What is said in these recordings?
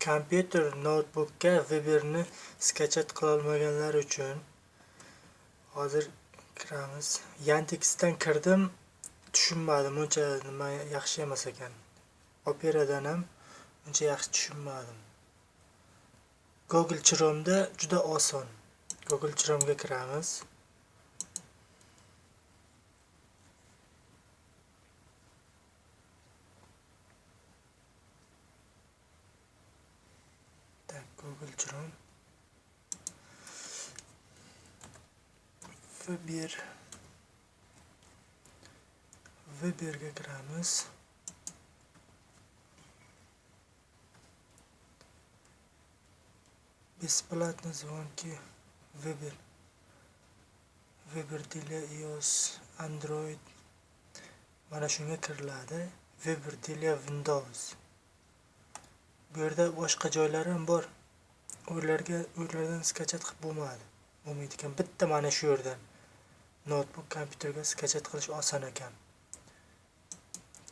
Kompyuter, noutbukka Viberni skachat qilolmaganlar uchun hozir kiramiz. Yandexdan kirdim, tushunmadim, uncha nima yaxshi emas ekan. Operadan ham uncha yaxshi tushunmadim. Google Chrome'da juda oson. Google Chrome'ga kiramiz. Так, Google Chrome. Viber. Viberga kiramiz. Бесплатно звонки Viber. Viber для iOS, Android. Mana shunga kiriladi. Viber для Windows. Bu yerda boshqa joylari ham bor. Ulardan skachat qilib bo'lmadi. Bo'lmaydi ekan. Bitta mana shu yerdan notebook kompyuterga skachat qilish oson ekan.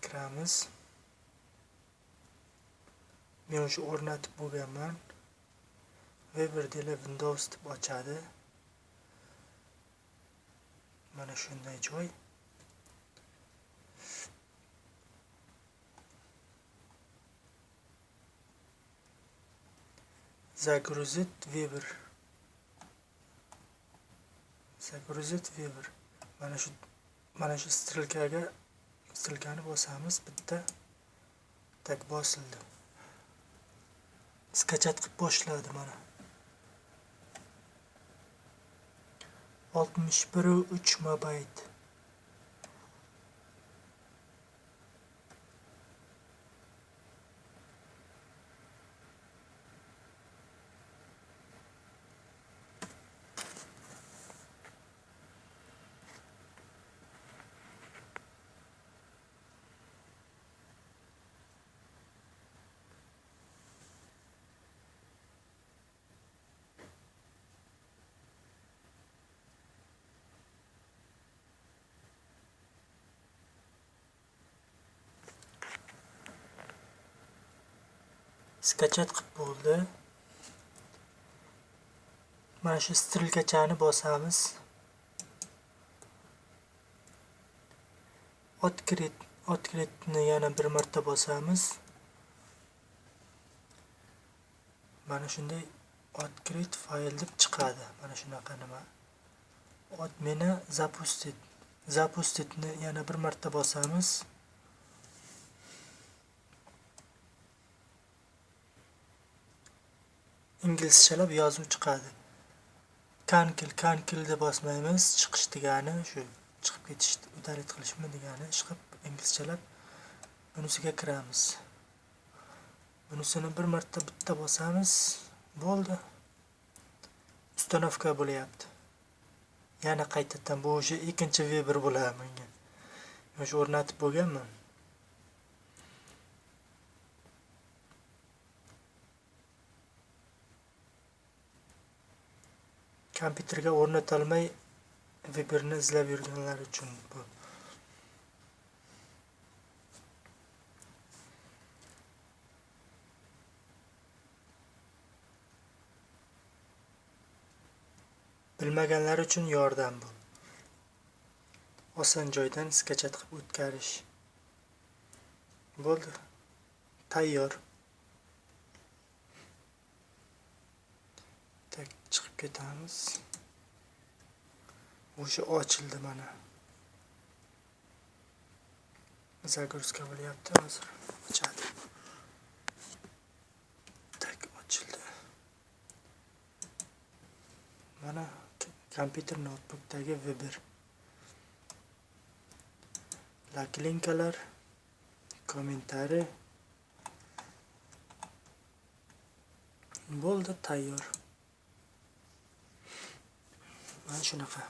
Kiramiz. Men o'sha o'rnatib bo'lganman. Viber для Windows deb ochadi. Mana shunday joy. Загрузить Viber. Загрузить Viber. Mana shu strelkani bosamiz bitta. Tak bosildi. Skachat qilib boshladi mana. 61,3 megabayt. Skachat qilib bo'ldi. Mana shu strelkachani bosamiz. Открыть, открытni yana bir marta bosamiz. Mana shunday открыть fayl deb chiqadi. Mana shunaqa nima. Отмена, запустить. Запустitni yana bir marta bosamiz. Inglizchalab yozuv chiqadi. Cancel, cancel deb bosmaymiz. Chiqish degani shu chiqib ketish, удалить qilishmi degani, chiqib inglizchalab bunisiga kiramiz. Bunisini bir marta bitta bosamiz. Bo'ldi. Установка bo'lyapti. Yana qaytadan bu o'sha ikkinchi Viber bo'ladi menga. O'sha o'rnatib bo'lganman. Kompyuterga o'rnatolmay Viberni izlab yurganlar uchun bu. Bilmaganlar uchun yordam bu. Oson joydan skachat qilib o'tkarish. Bo'ldi. Tayyor. Tak, chiqib ketamiz. O'sha ochildi mana. Загрузка bo'lyapti hozir. Ochadi. Tak, ochildi. Mana kompyuter noutbukdagi Viber. Laklinkalar, kommentariy. Bo'ldi, tayyor. Mana shunaqa.